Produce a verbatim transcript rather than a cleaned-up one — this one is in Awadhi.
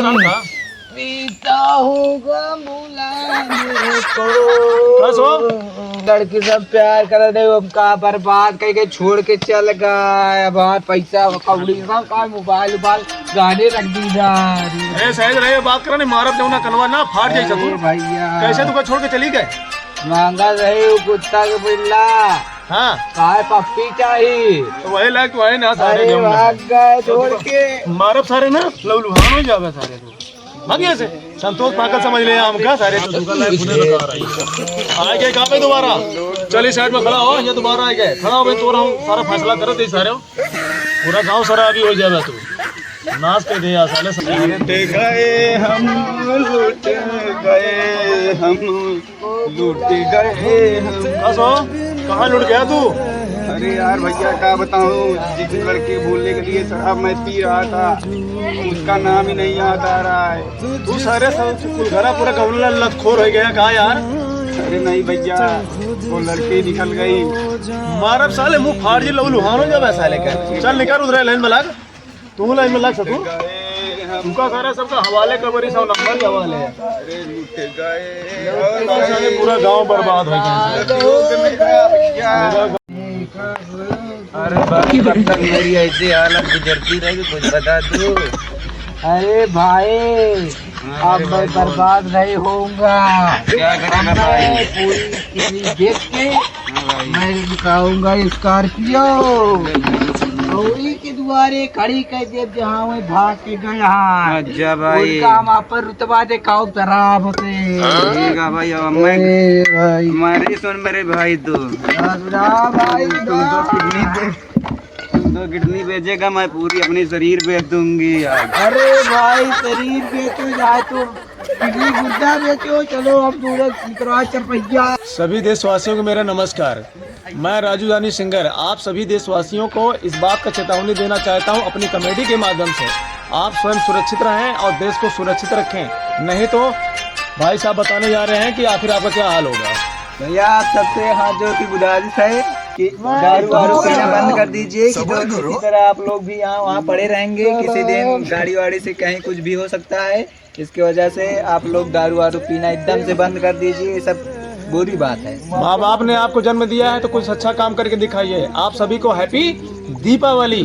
पीता होगा बुलाने को। बस हो। लड़की सब प्यार कर रहे हो, हमका बर्बाद करके छोड़ के चल गए। अब हमार पैसा कौड़ी सब का, मोबाइल उबाइल गहने रख दी जा। अरे सहज रहे, बात करा नहीं, मारत देऊ ना कनवा ना फाट जाई अरे ससुर। भैया। कैसे तुका छोड़ के चली गए? मांगा रहे वो कुत्ता के बिल्ला। हाँ। काहे पप्पी चाही? तो वही लायक तो है ना सारे अरे जो ना। भाग गए छोड़ के। मारब सारे ना, लहूलुहान हो जावे सारे तो। भागिए से, संतोष पागल समझ ले हमका सारे तो। आ गए कहाँ पे दोबारा? चल इस साइड में खड़ा हो, ये दोबारा आ गए। खड़ा हो भाई, तोर हम सारा फैसला करत ही सारे। पूरा गांव सारा अभी हो जावे तू। नाश कर दे यार साले सब। लूट गए हम, लूट गए हम, लूट गए हम। बस हो, कहाँ लुट गया तू? अरे यार भैया, क्या बताऊँ, जिस लड़के बोलने के लिए शराब मैं पी रहा था, उसका नाम ही नहीं याद आ रहा है। तू सारे सब कुल घरा पूरा गौला लतखोर हो गया का यार? अरे नहीं भैया, वो लड़की निकल गई। मारब साले, मुंह फाड़ जी, लहूलुहान हो जावे साले का। चल निकल उधर लाइन में लाग। तू लाइन में लाग सकू। तुमका सारा सबका हवाले कबरी, सब नंबर के हवाले है। अरे लूट गए। सारे पूरा गांव बर्बाद हो गया। अरे बाप, कब तक मेरी ऐसी हालत गुजरती रहेगी, कुछ बता दो। अरे भाई, हाँ, अब अरे मैं भाई, बोल। बर्बाद नहीं होऊंगा। क्या करेगा अब मैं भाई? पूरी किडनी बेच के हाँ भाई। मैं दिखाऊंगा स्कॉर्पियो। गौरी के दुआरे खड़ी कर दे, जहाँ वही भाग के गया है। अच्छा भाई। उनका हम आप पर रुतबा दिखाओ शराब से। ठीक है भाई, अब मैं ए भाई। हमारी सुन मेरे भाई तू। ना सुना भाई, तुम ना। दो किडनी दे। तुम दो किडनी बेचेगा, मैं पूरी अपनी शरीर बेच दूंगी यार। अरे भाई, शरीर बेचो चाहे तो किडनी गुर्दा बेचो, चलो हम पूरा निकलवा चार पहिया। सभी देशवासियों को मेरा नमस्कार। मैं राजू दानी सिंगर आप सभी देशवासियों को इस बात का चेतावनी देना चाहता हूँ अपनी कॉमेडी के माध्यम से। आप स्वयं सुरक्षित रहें और देश को सुरक्षित रखें, नहीं तो भाई साहब बताने जा रहे हैं कि आखिर आपका क्या हाल होगा। भैया, आप सबसे हाथ जोड़ के गुजारिश है कि दारू वारू पीना बंद कर दीजिए, कि जो किसी तरह आप लोग भी यहाँ वहाँ पड़े रहेंगे, किसी दिन गाड़ी वाड़ी से कहीं कुछ भी हो सकता है। इसकी वजह से आप लोग दारू वारू पीना एकदम से बंद कर दीजिए, ये सब बुरी बात है। माँ बाप ने आपको जन्म दिया है तो कुछ अच्छा काम करके दिखाइए। आप सभी को हैप्पी दीपावली।